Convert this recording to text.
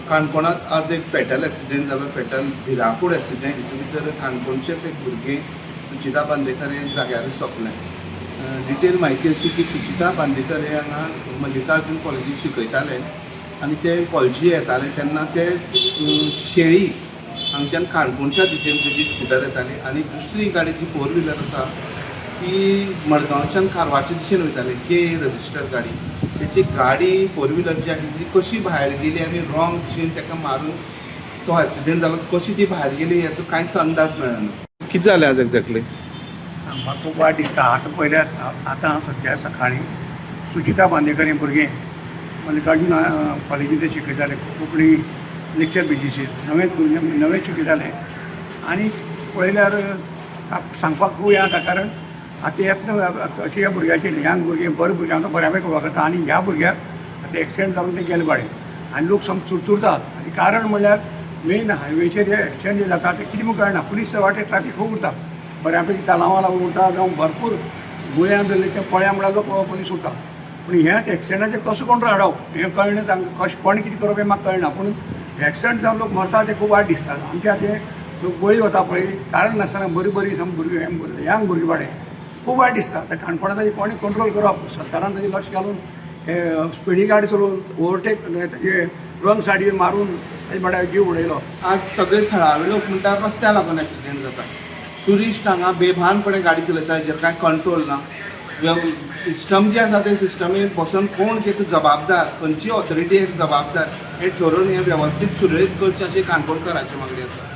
काणकोणांत आज एक फेटल एक्सिडेंट जालो. फेटल भिरांकूळ एक्सिडेंट. हितून भितर काणकोणचेंच एक भुरगें सुचिता बांदेकर हें जाग्यारूच सोंपलें. डिटेल म्हायती अशी की सुचिता बांदेकर हे हांगा मल्लिकार्जून कॉलेजीत शिकयताले आनी ते कॉलेजी येताले तेन्ना ते शेळी हांगच्यान काणकोणच्या दिशेन तेजी स्कुटर येताली आनी दुसरी गाडी जी फोर व्हिलर आसा ती मडगांवच्यान कारवारच्या दिशेन वयताली. के रजिस्टर गाडी. तेची गाडी फोर व्हिलर जी आसली ती कशी भायर गेली आनी रॉंग दिशेन ताका मारून तो एक्सिडेंट जालो, कशी ती भायर गेली हेचो कांयच अंदाज मेळना. कितें जालें आज एक्झॅक्टली? सांगपाक खूब वायट दिसता. आतां पयल्यार आतां सद्या सकाळीं सुचिता बांदेकर हें भुरगें मल्लिकार्जून कॉलेजींत तें शिकयतालें कोंकणी लेक्चर बेजीसीर. नवेंच भुरगें, नवेंच शिकयतालें आनी पळयल्यार सांगपाक खूब हें जाता, कारण आतां येत्न अशें ह्या भुरग्याचेर, ह्यान भुरगें बरें भुरग्यांक बऱ्या पैकी वळखता आनी ह्या भुरग्याक आतां एक्सिडंट जावन तें गेलें बाडें आनी लोक सामके चुरचुरतात. आनी कारण म्हणल्यार मेन हायवेचेर हे एक्सिडंट जे जाता ते कितें म्हूण कळना. पुलीस वाटेर ट्राफीक खूब उरता, बऱ्या पैकी तालांवा लागून उरता जावं भरपूर गुळ्यां धरले ते पळ्या म्हळ्यार लोक पुलीस उरता. पूण हेच एक्सिडंटाचें कसो कंट्रोल हाडप हें कळना तांकां. कशें कोणें कितें करप हें म्हाका कळना, पूण एक्सिडंट जावन लोक मरता ते खूब वायट दिसता. आमच्या ते लोक बळी वता पळय कारण नासतना, बरीं बरीं सामकी भुरगीं, यंग भुरगीं बाडे, खूब वायट दिसता. ते काणकोणा ताजें कोणें कंट्रोल करप, सरकारान ताजें लक्ष घालून हे स्पिडी गाडी चलोवन ओवरटेक ताजे रॉंग सायडीर मारून ताजे बाड्यार जीव उडयलो. आज सगळे थळावे लोक म्हणटा, रस्त्या लागून एक्सिडेंट जाता. ट्युरिस्ट हांगा बेभानपणे गाडी चलयता, हेजेर कांय कंट्रोल ना. सिस्टम जी आसा ते सिस्टमीक बसून कोण जे जबाबदार, खंयची ऑथॉरिटी एक जबाबदार हें ठरोवन हें वेवस्थीत सुरळीत करचें अशी काणकोणकारांची मागणी आसा.